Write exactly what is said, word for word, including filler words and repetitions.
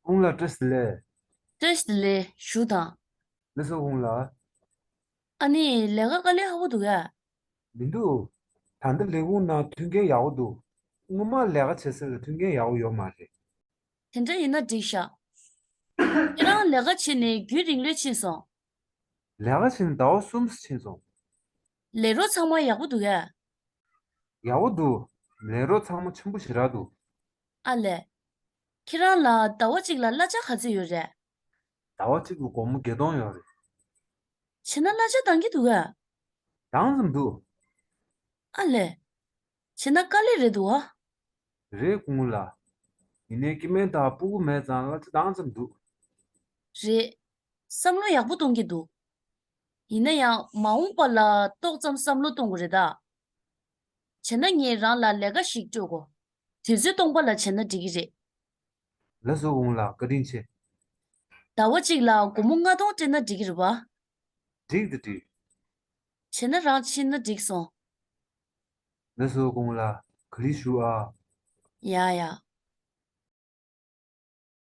ཁོང་ལ་བཀྲ་ཤིས་བདེ་ལེགས། བཀྲ་ཤིས་བདེ་ལེགས་ཞུ་དང་། ལགས་སོ་ཁོང་ལ། ཨ་ནི་ལས་ཀ་དཀའ་ལས་ཁག་པོ་འདུག་གས། མི་འདུག་ད་ལྟ་ལས་ཁུངས་ནང་མཐུན་རྐྱེན་ཡག་པོ་འདུག་སྔོན་མ་ལས་ཀ་བྱེད་ས་ལ་མཐུན་རྐྱེན་ཡག་པོ་ཡོད་མ་རེད། དེ་འདྲ་ཡིན་ན་འགྲིག་ཤག་ཁྱེད་རང་ལས་ཀ་བྱེད་ནས་རྒྱུན་རིང་ལོས་ཕྱིན་སོང་། ལས་ཀ་བྱེད་ནས་ཟླ་བ་གསུམ་ཕྱིན་སོང་། ལས་རོགས་ཚང་མ་ཡག་པོ་འདུག་གས། ཡག་པོ་འདུག་ལས་རོགས་ཚང་མ་ཆེན་པོ་ཞེ་དྲག་འདུག་ཨ་ལས། ཁྱེད་རང་ལ་ཟླ་བ་གཅིག་ལ་གླ་ཆ་ག་ཚོད་ཡོད་རེད། ཟླ་བ་གཅིག་ལ་སྒོར་མོ་བརྒྱད་སྟོང་ཡོད་རེད། བྱས་ན་གླ་ཆ་འདང་གི་འདུག་གས། འདང་ཙམ་འདུག་ཨ་ལས། བྱས་ན་དཀའ་ལས་རེད་འདུག་ཨ། རེད་སྐུ་ངོ་ལགས། ཡིན་ནའི་སྐྱེ་དམན་དང་སྤུ་གུ་མེད་ཙང་གླ་ཆ་འདང་ཙམ་འདུག་རེད། བསམ་བློ་ཡག་པོ་གཏོང་གི་འདུག་ཡིན་ན་ཡང་མ་འོངས་པ་ལ་ཏོག་ཙམ་བསམ་བློ་གཏོང་དགོས་རེད་ད། བྱས་ན་ངས་རང་ལ་ལས་ཀ་ཞིག་སྤྲོད་དགོས། དུས་ཚོད་སྟོང་པ་ལ་བྱས་ན་འགྲིག་གི་རེད། ལགས་སོ་སྐུ་ངོ་ལགས་བཀའ་དྲིན་ཆེ། ཟླ་བ་གཅིག་ལ་སྒོར་མོ་ལྔ་སྟོང་སྤྲད་ན་འགྲིག་གི་རེད་པ། འགྲིག་འདུག་འགྲིག་བྱས་ན་རང་ཕྱིན་ན་འགྲིག་སོང་། ལགས་སོ་སྐུ་ངོ་ལགས་ག་རེ་ཞུ་ཨ། ཡ་ཡ།